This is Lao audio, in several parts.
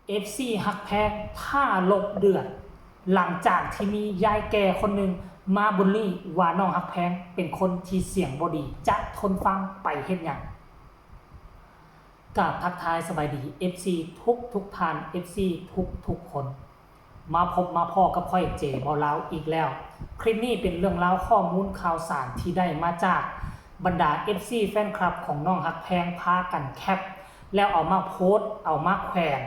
ເອັຟຊີຮັກແພງ ທ້າລົບເດືອດ ຫຼັງຈາກທີ່ມີຍາຍແກ່ຄົນໜຶ່ງມາບູລລີວ່ານ້ອງຮັກແພງເປັນຄົນທີ່ສຽງບໍ່ດີ ຈະທົນຟັງໄປເຮັດຫຍັງ? ກາບທັກທາຍສະບາຍດີ ເອັຟຊີທຸກໆທ່ານ ເອັຟຊີທຸກໆຄົນ. ມາພົບມາພໍ້ກັບຂ້ອຍ ເຈ ເບົາລາວ ອີກແລ້ວ. ຄລິບນີ້ເປັນເລື່ອງລາວຂໍ້ມູນຂ່າວສານທີ່ໄດ້ມາຈາກບັນດາເອັຟຊີແຟນຄລັບຂອງນ້ອງຮັກແພງ ພາກັນແຄັບ ແລ້ວເອົາມາໂພສ ເອົາມາແຂວນ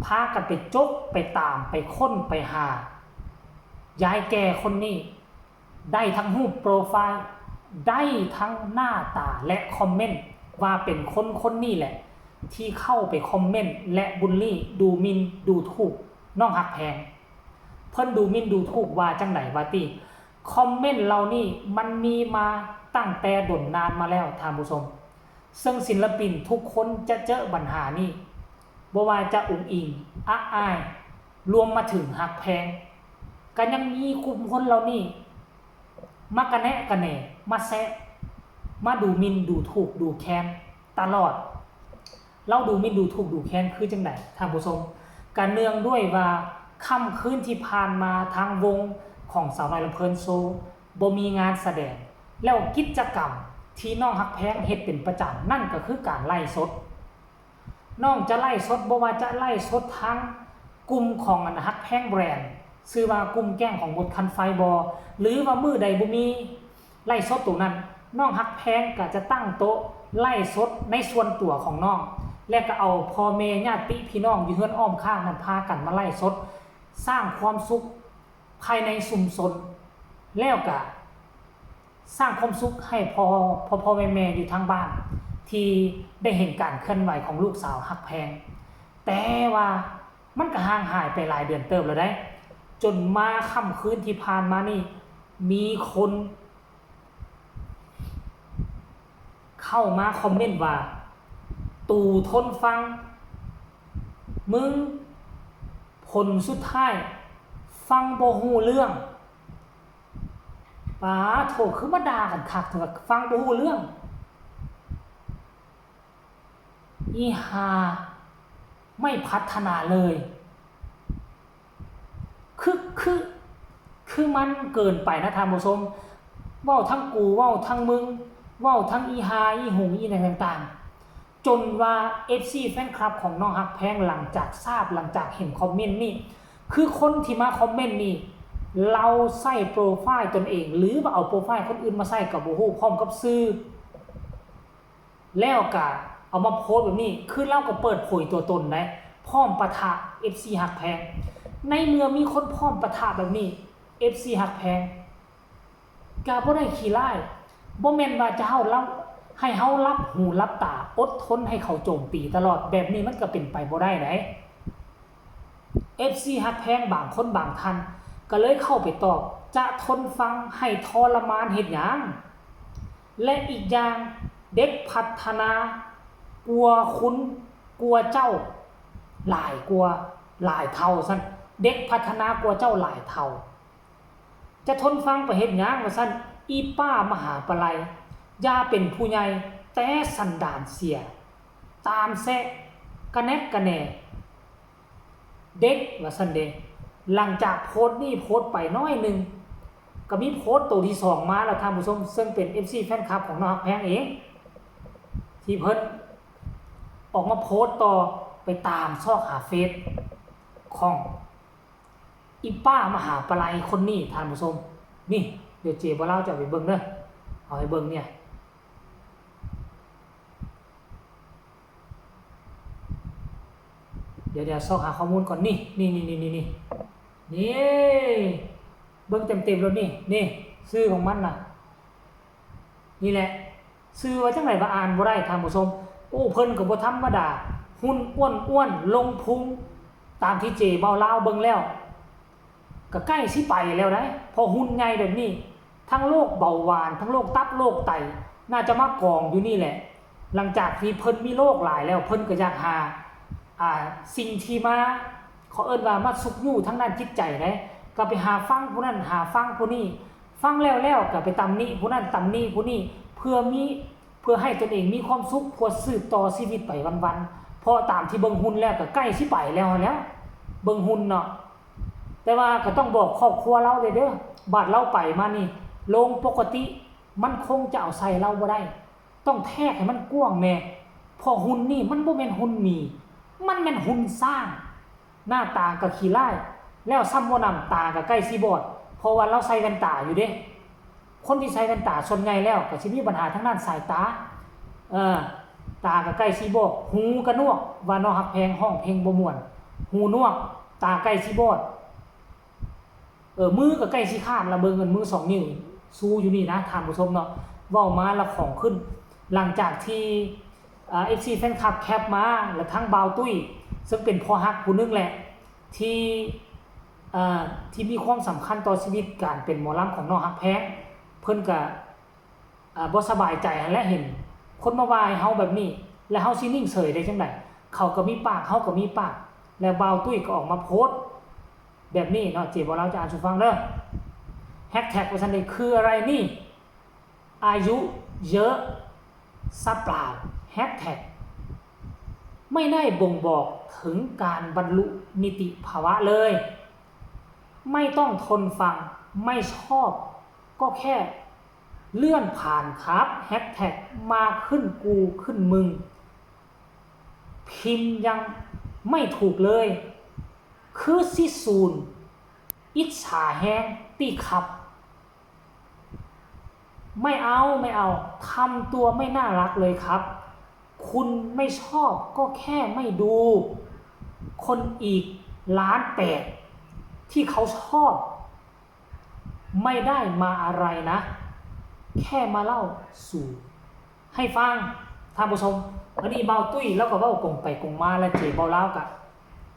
ພາກັນໄປຈົກ ໄປຕາມ ໄປຄົ້ນ ໄປຫາ ຍາຍແກ່ຄົນນີ້ ໄດ້ທັງຮູບໂປຣໄຟລ໌ ໄດ້ທັງໜ້າຕາ ແລະ ຄອມເມັນ ວ່າເປັນຄົນຄົນນີ້ແຫຼະ ທີ່ເຂົ້າໄປຄອມເມັນ ແລະ ບູລລີ ດູໝິ່ນ ດູຖູກ ນ້ອງຮັກແພງ. ເພິ່ນດູໝິ່ນດູຖູກວ່າຈັ່ງໃດວະຕິ? ຄອມເມັນເຫຼົ່ານີ້ມັນມີມາຕັ້ງແຕ່ດົນນານມາແລ້ວທ່ານຜູ້ຊົມ, ເຊິ່ງສິນລະປິນທຸກຄົນຈະເຈີບັນຫານີ້, ບໍ່ວ່າຈະອຸ້ງອິງ, ອະອາຍ, ລວມມາເຖິງຮັກແພງ, ກໍຍັງມີກຸ່ມຄົນເຫຼົ່ານີ້ ມາກະແນະກະແໜ ມາແຊະ ມາດູໝິ່ນ ດູຖູກ ດູແຄນຕະຫຼອດ. ລາວດູໝິ່ນ ດູຖູກ ດູແຄນຄືຈັ່ງໃດທ່ານຜູ້ຊົມ? ກະເນື່ອງດ້ວຍວ່າຄ່ຳຄືນທີ່ຜ່ານມາ ທາງວົງຂອງສາວນ້ອຍລຳເພີນໂຊ ບໍ່ມີງານສະແດງ, ແລ້ວກິດຈະກຳທີ່ນ້ອງຮັກແພງເຮັດເປັນປະຈຳ ນັ້ນກໍຄືການໄລຟ໌ສົດ. ນ້ອງຈະໄລຟ໌ສົດ ບໍ່ວ່າຈະໄລຟ໌ສົດທາງກຸ່ມຂອງອັນຮັກແພງແບຣນ ຊື່ວ່າກຸ່ມແກ້ງຂອງບົດຄັນໄຟບໍ ຫຼືວ່າມື້ໃດບໍ່ມີໄລຟ໌ສົດໂຕນັ້ນ ນ້ອງຮັກແພງກໍຈະຕັ້ງໂຕະໄລຟ໌ສົດໃນສ່ວນຕົວຂອງນ້ອງ ແລະກໍເອົາພໍ່ແມ່ຍາດຕິພີ່ນ້ອງຢູ່ເຮືອນອ້ອມຂ້າງນັ້ນພາກັນມາໄລຟ໌ສົດ ສ້າງຄວາມສຸກ ພາຍໃນຊຸມຊົນ ແລ້ວກະສ້າງຄວາມສຸກໃຫ້ພໍ່ ພໍ່ໆແມ່ໆຢູ່ທາງບ້ານ ທີ່ໄດ້ເຫັນການເຄື່ອນໄຫວຂອງລູກສາວຮັກແພງ. ແຕ່ວ່າມັນກະຫ່າງຫາຍໄປຫຼາຍເດືອນເຕີບແລ້ວໃດ໋, ຈົນມາຄ່ຳຄືນທີ່ຜ່ານມານີ້ ມີຄົນ ເຂົ້າມາຄອມເມັນວ່າ ຕູທົນຟັງ ມຶງ ຜົນສຸດທ້າຍຟັງບໍ່ຮູ້ເລື່ອງ. ປາໂທ້ ຄືມາດ່າກັນຄັກແທ້ ຟັງບໍ່ຮູ້ເລື່ອງ. ອີ່ຫ່າ ໄມ່ພັດທະນາເລີຍ. ຄື ຄື ຄືມັນເກີນໄປນະທ່ານຜູ້ຊົມ, ເວົ້າທັງກູ ເວົ້າທັງມຶງ ເວົ້າທັງອີ່ຫ່າ ອີ່ຫຸງ ອີ່ຫຍັງຕ່າງໆ ຈົນວ່າເອັຟຊີແຟນຄລັບຂອງນ້ອງຮັກແພງ ຫຼັງຈາກຊາບ ຫຼັງຈາກເຫັນຄອມເມັນນີ້ ຄືຄົນທີ່ມາຄອມເມັນນີ້ ລາວໃຊ້ໂປຣໄຟລ໌ຕົນເອງ ຫຼືວ່າເອົາໂປຣໄຟລ໌ຄົນອື່ນມາໃຊ້ກໍບໍ່ຮູ້ ພ້ອມກັບຊື່ ແລ້ວກະເອົາມາໂພສແບບນີ້ ຄືລາວກໍເປີດເຜີຍຕົວຕົນໄດ໋ ພ້ອມປະທະເອັຟຊີຮັກແພງ. ໃນເມື່ອມີຄົນພ້ອມປະທະແບບນີ້ ເອັຟຊີຮັກແພງກະບໍ່ໄດ້ຂີ້ຮ້າຍ. ບໍ່ແມ່ນວ່າຈະເຮົາ ເຮົາ ໃຫ້ເຮົາຫຼັບຫູຫຼັບຕາ ອົດທົນໃຫ້ເຂົາໂຈມຕີຕະຫຼອດ ແບບນີ້ມັນກະເປັນໄປບໍ່ໄດ້ໃດ໋. ເອັຟຊີຮັກແພງບາງຄົນບາງທ່ານກໍເລີຍເຂົ້າໄປຕອບ ຈະທົນຟັງໃຫ້ທໍລະມານເຮັດຫຍັງ? ແລະ ອີກຢ່າງ ເດັກພັດທະນາກວ່າຄຸນ ກວ່າເຈົ້າຫຼາຍກວ່າ ຫຼາຍເທົ່າຊັ້ນ, ເດັກພັດທະນາກວ່າເຈົ້າຫຼາຍເທົ່າ. ຈະທົນຟັງໄປເຮັດຫຍັງວ່າຊັ້ນ ອີປ້າມະຫາປະໄລ, ຢ່າເປັນຜູ້ໃຫຍ່ ແຕ່ສັນດານເສຍ, ຕາມແຊະ ກະແນກກະແໜ ເດັກວ່າຊັ້ນເດ. ຫຼັງຈາກໂພສນີ້ໂພສໄປໜ້ອຍໜຶ່ງ ກໍມີໂພສໂຕທີສອງມາແລ້ວທ່ານຜູ້ຊົມ, ເຊິ່ງເປັນເອັຟຊີແຟນຄລັບຂອງນ້ອງຮັກແພງເອງ ທີ່ເພິ່ນອອກມາໂພສຕໍ່ ໄປຕາມຊອກຫາເຟສຂອງ ອີປ້າມະຫາປະໄລຄົນນີ້ທ່ານຜູ້ຊົມ. ນີ້ ດຽວເຈບໍ່ລາວຈະເອົາໄປເບິ່ງເດີ, ເອົາໃຫ້ເບິ່ງເນຍ. ດຽວ ດຽວຊອກຫາຂໍ້ມູນກ່ອນ. ນີ້ ນີ້ ນີ້ ນີ້ ນີ້ ນີ້ ເບິ່ງເຕັມໆໂລດນີ້. ນີ້ ຊື່ຂອງມັນນະ ນີ້ແຫຼະ. ຊື່ວ່າຈັ່ງໃດວະ ອ່ານບໍ່ໄດ້ທ່ານຜູ້ຊົມ. ໂອ້ ເພິ່ນກໍບໍ່ທຳມະດາ, ຫຸ່ນອ້ວນໆ ລົງພຸງ ຕາມທີ່ເຈເວົ້າລາວເບິ່ງແລ້ວ ກໍໃກ້ຊິໄປແລ້ວໃດ໋ ເພາະຫຸ່ນໃຫຍ່ແບບນີ້. ທັງໂລກເບົາຫວານ ທັງໂລກຕັບ ໂລກໄຕ ໜ້າຈະມາກອງຢູ່ນີ້ແຫຼະ. ຫຼັງຈາກທີ່ເພິ່ນມີໂລກຫຼາຍແລ້ວ ເພິ່ນກໍຢາກຫາ ອ່າ ສິ່ງທີ່ມາ ເຂົາເອີ້ນວ່າມາຊຸກຍູ້ທາງດ້ານຈິດໃຈເດ້, ກໍໄປຫາຟັງຜູ້ນັ້ນ ຫາຟັງຜູ້ນີ້, ຟັງແລ້ວໆ ກໍໄປຕຳໜິຜູ້ນັ້ນ ຕຳໜິຜູ້ນີ້ ເພື່ອມີ ເພື່ອໃຫ້ຕົນເອງມີຄວາມສຸກ ເພື່ອສືບຕໍ່ຊີວິດໄປວັນໆ. ເພາະຕາມທີ່ເບິ່ງຫຸ່ນແລ້ວກໍໃກ້ຊິໄປແລ້ວຫັ້ນແຫຼ້ວ ເບິ່ງຫຸ່ນເນາະ. ແຕ່ວ່າກໍຕ້ອງບອກຄອບຄົວລາວເດ້ ເດີ ບາດລາວໄປມານີ້ ລົງປົກກະຕິ ມັນຄົງຈະເອົາໃສ່ລາວບໍ່ໄດ້. ຕ້ອງແທກໃຫ້ມັນກວ້າງແດ່ ເພາະຫຸ່ນນີ້ມັນບໍ່ແມ່ນຫຸ່ນໝີ ມັນແມ່ນຫຸ່ນຊ້າງ. ໜ້າຕາກໍຂີ້ຮ້າຍ ແລ້ວຊ້ຳບໍ່ໜຳ ຕາກໍໃກ້ຊິບອດ ເພາະວ່າລາວໃສ່ແວ່ນຕາຢູ່ເດ້. ຄົນທີ່ໃສ່ແວ່ນຕາສ່ວນໃຫຍ່ແລ້ວກໍຊິມີບັນຫາທາງດ້ານສາຍຕາ ເອີ ຕາກໍໃກ້ຊິບອດ ຫູກໍໜວກ ວ່ານ້ອງຮັກແພງຮ້ອງເພງບໍ່ມ່ວນ ຫູໜວກ ຕາໃກ້ຊິບອດ ເອີ ມືກໍໃກ້ຊິຂາດລະ ເບິ່ງອັນມືສອງນິ້ວຊູຢູ່ນີ້ນະທ່ານຜູ້ຊົມເນາະ. ເວົ້າມາລະຂອງຂຶ້ນ ຫຼັງຈາກທີ່ ເອີ ເອັຟຊີແຟນຄລັບແຄປມາ ລະທັງບ່າວຕຸ້ຍ ເຊິ່ງເປັນພໍ່ຮັກຜູ້ໜຶ່ງແຫຼະ ທີ່ ເອີ ທີ່ມີຄວາມສຳຄັນຕໍ່ຊີວິດການເປັນໝໍລຳຂອງນ້ອງຮັກແພງ ເພິ່ນກະ ເອີ ບໍ່ສະບາຍໃຈຫັ້ນແຫຼະ ເຫັນຄົນມາວ່າໃຫ້ເຮົາແບບນີ້ ແລ້ວເຮົາຊິນິ່ງເສີຍໄດ້ຈັ່ງໃດ? ເຂົາກໍມີປາກ ເຮົາກໍມີປາກ ແລ້ວບ່າວຕຸ້ຍກໍອອກມາໂພສແບບນີ້ເນາະ. ເຈບໍ່ລາວຈະອ່ານສູ່ຟັງເດີ ແຮັດແທັກວ່າຊັ້ນເດ ຄືອະໄລນີ້ ອາຍຸເຍີະຊະເປົ່າ ແຮັດແທັກ ໄມ່ໄດ້ບົ່ງບອກເຖິງການບັນລຸນິຕິພາວະເລີຍ ໄມ່ຕ້ອງທົນຟັງ ໄມ່ຊອບກໍແຄ່ເລື່ອນຜ່ານຄັບ ແຮັດແທັກ ມາຂຶ້ນກູຂຶ້ນມຶງ ພິມຍັງໄມ່ຖືກເລີຍ ຄືຊິສູນ ອິດສາແຮງຕິຄັບ ໄມ່ເອົາ ໄມ່ເອົາ ທຳຕົວໄມ່ໜ້າລັກເລີຍຄັບ ຄຸນໄມ່ຊອບກໍແຄ່ໄມ່ດູ ຄົນອີກລ້ານແປດທີ່ເຂົາຊອບ ໄມ່ໄດ້ມາອະໄລນະ ແຄ່ມາເລົ່າສູ່ໃຫ້ຟັງ ທ່ານຜູ້ຊົມ. ອັນນີ້ບ່າວຕຸ້ຍລາວກໍເວົ້າກົງໄປກົງມາ ແລະ ເຈເບົາລາວກໍ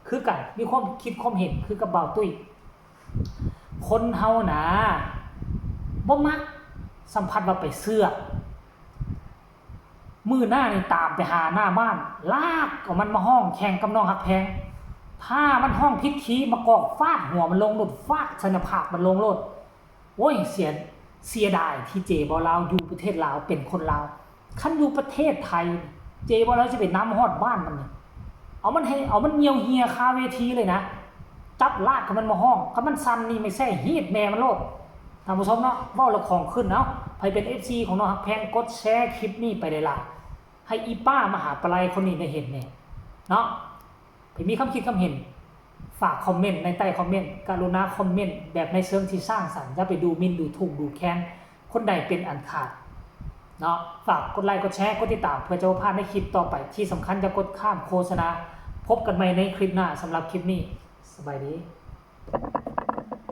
ຄືກັນ ມີຄວາມຄິດຄວາມເຫັນຄືກັບບ່າວຕຸ້ຍ. ຄົນເຮົານະ ບໍ່ມັກສຳຜັດວ່າໄປເຊື່ອ ມື້ໜ້ານີ້ຕາມໄປຫາໜ້າບ້ານ ລາກເອົາມັນມາຮ້ອງແຂ່ງກັບນ້ອງຮັກແພງ ຖ້າມັນຮ້ອງຜິດຄີຍ ມາກອກຟາດຫົວມັນລົງໂລດ ຟາດໃສ່ໜ້າຜາກມັນລົງໂລດ. ໂອ້ຍ ເສຍ ເສຍດາຍທີ່ເຈເບົາລາວຢູ່ປະເທດລາວ ເປັນຄົນລາວ. ຄັນຢູ່ປະເທດໄທ ເຈເບົາລາວຊິໄປນຳຮອດບ້ານມັນນີ້ ເອົາມັນໃຫ້ ເອົາມັນຍ່ຽວເຫ່ຍຄາເວທີເລີຍນະ ຈັບລາກໃຫ້ມັນມາຮ້ອງ. ຄັນມັນສັ່ນນີ້ ໄມ້ແຊຮີດແມ່ມັນໂລດ ທ່ານຜູ້ຊົມເນາະ. ເວົ້າແລ້ວຂອງຂຶ້ນ ເອົ້າ ໃຜເປັນເອັຟຊີຂອງນ້ອງຮັກແພງ ກົດແຊຄລິບນີ້ໄປຫຼາຍໆ ໃຫ້ອີປ້າມະຫາປະໄລຄົນນີ້ໄດ້ເຫັນແດ່ເນາະ. ໃຜມີຄຳຄິດຄຳເຫັນ ຝາກຄອມເມັນໃນໃຕ້ຄອມເມັນ ກະລຸນາຄອມເມັນແບບໃນເຊີງທີ່ສ້າງສັນ ຢ່າໄປດູໝິ່ນ ດູຖູກ ດູແຄນຄົນໃດເປັນອັນຂາດເນາະ. ຝາກກົດໄລ ກົດແຊ ກົດຕິດຕາມ ເພື່ອຈະບໍ່ພາດໃນຄລິບຕໍ່ໄປ. ທີ່ສຳຄັນ ຢ່າກົດຂ້າມໂຄສະນາ. ພົບກັນໃໝ່ໃນຄລິບໜ້າ. ສຳລັບຄລິບນີ້ ສະບາຍດີ.